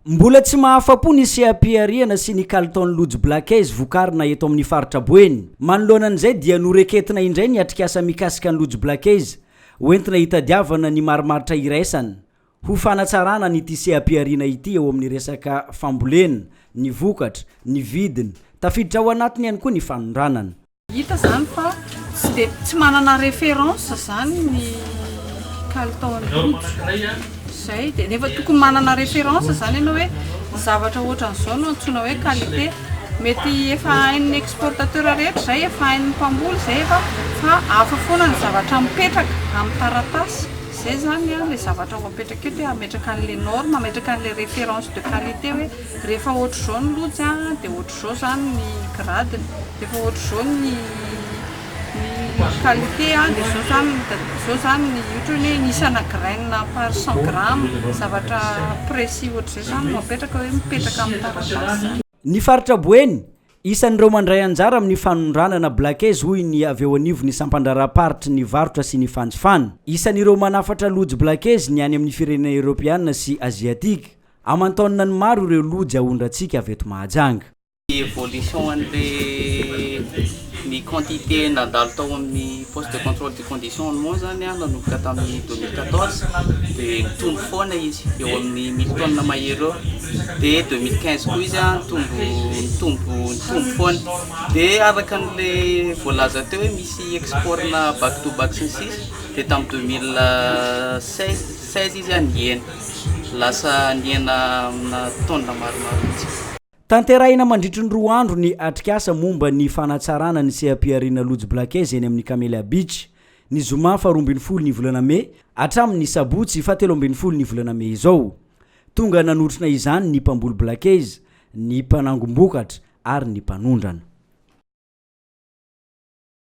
Mbola tsy mahafa-po ny seha-pihariana sy ny kalitaon'ny lojy Black Eyes vokarina eto amin'ny faritra Boeny. Manoloana an'izay dia noreketina indray ny atrikasa mikasika ny lojy Black Eyes hoentina hitadiavana ny marimaritra iraisana ho fanatsarana an'ity seha-pihariana ity eo amin'ny resaka fambolena, ny vokatra, ny vidiny, tafiditra ao anatiny ihany koa ny fanondranana. Hita zany fa tsy dia tsy manana référence zany ny kalitaon'ny rojo zay dia nefa tokony manana référence zany ianao hoe zavatra ohatran'izao no antsoina hoe qualité mety efa hain'ny exportateur rehetra zay efa hain'ny mpamboly zay efa fa hafa foana ny zavatra mipetraka amin'ny taratasy zay zany a le zavatra ho apetraka eto hoe hametraka an'le norme hametraka an'le référence de qualité hoe Rehefa ohatr'izao ny lojy a, dia ohatr'izao izany ny grade-ny, rehefa ohatr'izao ny ny qualité a, dia izao izany izao izany ny ohatra hoe ny isana graine par 100 grammes, zavatra précis ohatr'izay izany no apetraka hoe mipetraka amin'ny taratasy izany. Ny faritra Boeny, isan'ireo mandray anjara amin'ny fanondranana Black Eyes hoy ny avy eo anivon'ny sampandraharaham-paritry ny varotra sy ny fanjifana. Isan'ireo manafatra lojy Black Eyes ny any amin'ny firenena Eoropeana sy Aziatika. Aman-taonany maro ireo lojy aondrantsika avy eto Mahajanga. Ny évolution an'le ny quantité nandalo tao amin'ny poste de contrôle du conditionnement zany an nanomboka tamin'ny 2014 dia nitombo foana izy eo amin'ny mille tonnes mahery eo dia 2015 koa izy an nitombo nitombo nitombo foana dia araka an'le voalaza teo hoe misy export-na back to back sy ny sisa dia tamin'ny 2016 16 izy an nihena Lasa nihena amina taonina maromaro mihitsy. Tanterahina mandritry ny roa andro ny atrikasa momba ny fanatsarana ny seha-pihariana lojy Black-Eyes eny amin'ny Camellia Beach, ny zoma faharoa ambin'ny folo ny volana mey hatramin'ny sabotsy fahatelo ambin'ny folo ny volana mey izao. Tonga nanotrona izany ny mpamboly Black-Eyes, ny mpanangom-bokatra ary ny mpanondrana.